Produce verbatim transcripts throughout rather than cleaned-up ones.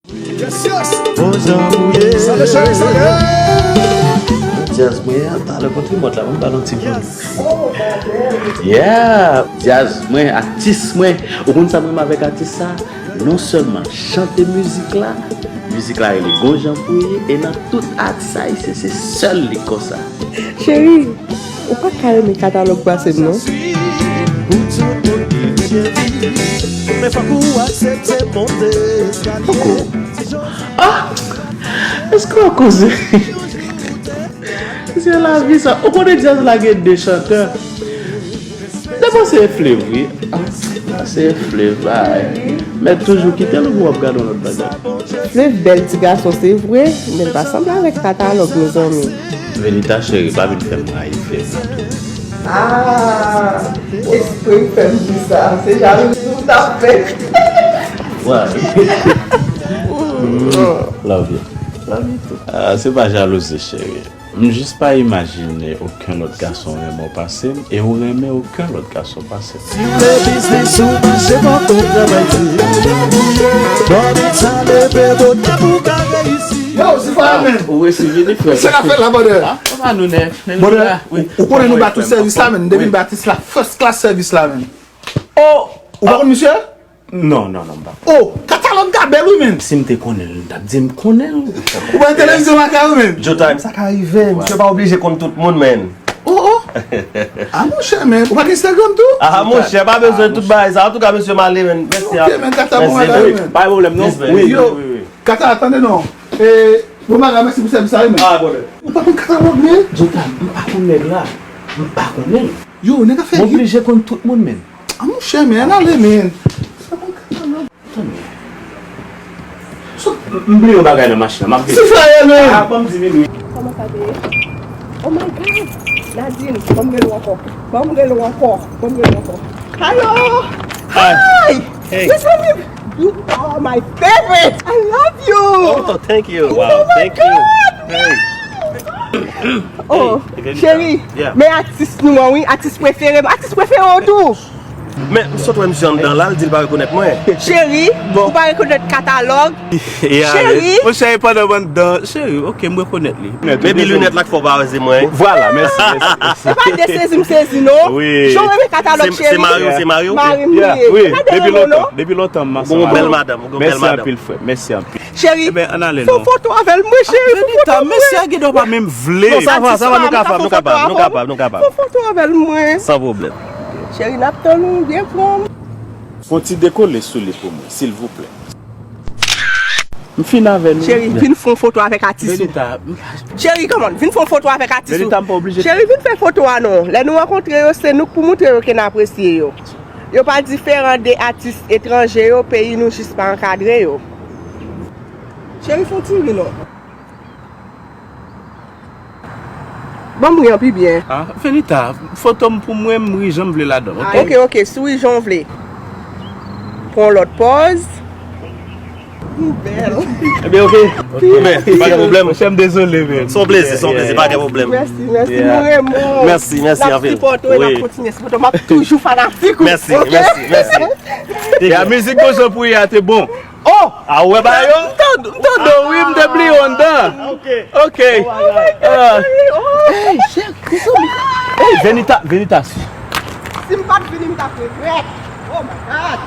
Yes, yes. Bon jan pou ye. Salye, cheri, salye. Djaz mwen an, talè kontre mòd la, mwen ba nou ti bout. Yeah, djaz mwen, atis mwen. Ou konn sa mwen renmen avèk atis sa? Non sèlman chante mizik la, mizik la rele Gon jan pou ye, e nan tout atis ayisyen, se sèl li konsa. Cheri, ou pa ka renmen katalòg pase m, non? Men fòk ou aksepte monte eskalye. Poko. Ah! Èske w koze? Se lavi sa. Ou konnen djaz la gen de chantè. Devan se Flev, wi. Ah, se Flev, bay. Men toujou kite l ou w ap gade yon lòt bagay. Flev bèl ti gason, se vre, men l pa sanble avèk katalòg, mezanmi. Venita cheri, pa vin fè m rayi Flev la tou. Ah, espre m fè m di sa. Se jalouzi ou t ap fè. Why? Love you. Love you too. Ah, se pa jalouzi, cheri. M jis pa imajine okenn lòt gason renmen w pase m, e ou renmen okenn lòt gason pase m. Si w vle biznis ou mache, fòk ou travay di. Bòbit sa leve, bote pou w ka reyisi. Yo, Zifa, man. Ou resi vini, frè. Sa k ap fèt la, brother? Ah, kòman nou, nèg? Nèg la, wi. Ou konnen nou ba tout sèvis la, man. Depi n ba atis la, first class sèvis la, man. Oh! Ou pa konn misye? Non, non, non, m pa. Oh, katalòg la bèl wi, men. Si m te konnen l, m t ap di m konnen l. Ou pa nan televizyon lakay ou, men. Joe Time, sa ka rive, misye pa oblije konn tout moun, men. Oh, oh. Ah, monchè, men. Ou pa gen Instagram tou? Ah, monchè, pa bezwen tout bagay sa. Antouka, mesye, m ale, men. Mèsi. Ok, men, kata bon bagay, men. Pa gen pwoblèm, non. Wi, wi, wi, wi. Kata, tande non. E, bon bagay, mèsi pou sèvis la, wi, men. Ah, bon. Ou pa konn katalòg, men? Joe Time, m pa konn nèg la. M pa konnen l. Yo, nèg la fè hit. M oblije konn tout moun, men. Ah, monchè, men, ale, men. Tann. So, m, m bliye yon bagay nan machin nan, m ap vini. Sifayè, men. Ah, ban m diminye. Kòman sa te ye? Oh my God! Nadine, ban m rele w ankò. Ban m rele w ankò. Ban m rele w ankò. Hello! Hi! Hi! Hey! Mezanmi, you are my favorite! I love you! Oh, thank you! Wow, thank you! Hey! Oh, cheri, men atis nou an, wi, atis prefere m, atis prefere w tou. Men, m sot wè misye anndan la, l di l pa rekonèt mwen. Cheri, ou pa rekonèt katalòg? Cheri! Monchè, e pandan m anndan, cheri, ok, m rekonèt li. Maybe linèt la k fè w pa wè se mwen. Vwala, mèsi, mèsi, mèsi. Se pa de sezi m sezi, non. Wi. Jan w renmen katalòg, cheri. Se mari w, se mari w? Mari m li ye. Wi, depi lontan, depi lontan m ansanm avè l. Ou gon bèl madanm, ou gon bèl madanm. Mèsi anpil, frè. Mèsi anpil. Cheri, fè yon foto avè l, mwen, cheri, fè yon foto avè mwen. Mesye a gen dwa pa menm vle. Non, sa va, sa va, nou kapab, nou kapab, nou kapab, nou kapab. Fè yon foto avè l, mwen. San pwoblèm. Cheri, n ap tann ou, byen pran. Fè yon ti dekole sou li pou mwen, silvouplè. M fin avè nou. Cheri, vin fè yon foto avèk atis ou. Cheri, come on, vin fè yon foto avèk atis ou. Cheri, vin fè foto a non. Lè nou rankontre yo, se nou k pou moutre yo ke n apresye yo. Yo pa diferan de atis etranje yo, peyi nou jis pa ankadre yo. Cheri, fè yon ti ri non. Ban m ri an pi byen. Ah, Venita, foto m pou mwen, m ri jan m vle ladan l, ok? Ok, ok, si w ri jan w vle. Pran yon lòt pòz. Ou bèl. Ebyen, ok. Men, pa gen pwoblèm. Monchè, m dezole, men. Se yon plezi, se yon plezi, pa gen pwoblèm. Mèsi, mèsi, nou renmen w. Mèsi, mèsi anpil. N ap sipòte w e n ap kontinye sipòte w. M ap toujou fanatik ou. Mèsi, mèsi, mèsi. Ya, mizik Gon jan pou ye a te bon. Oh! A, ou wè bagay yo? M tande, m tande, wi, m te bliye w anndan. Ok. Ok. Oh my God, cheri, oh. Hey, cheri, mezanmi. Hey, Venita, Venita. Si m pa t vini, m t ap regrèt. Oh my God.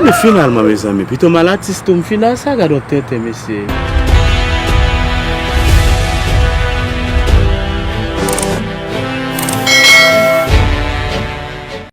Men finalman, mezanmi, pito m al atis tou, m fin al sa, gad yon tenten, mesye.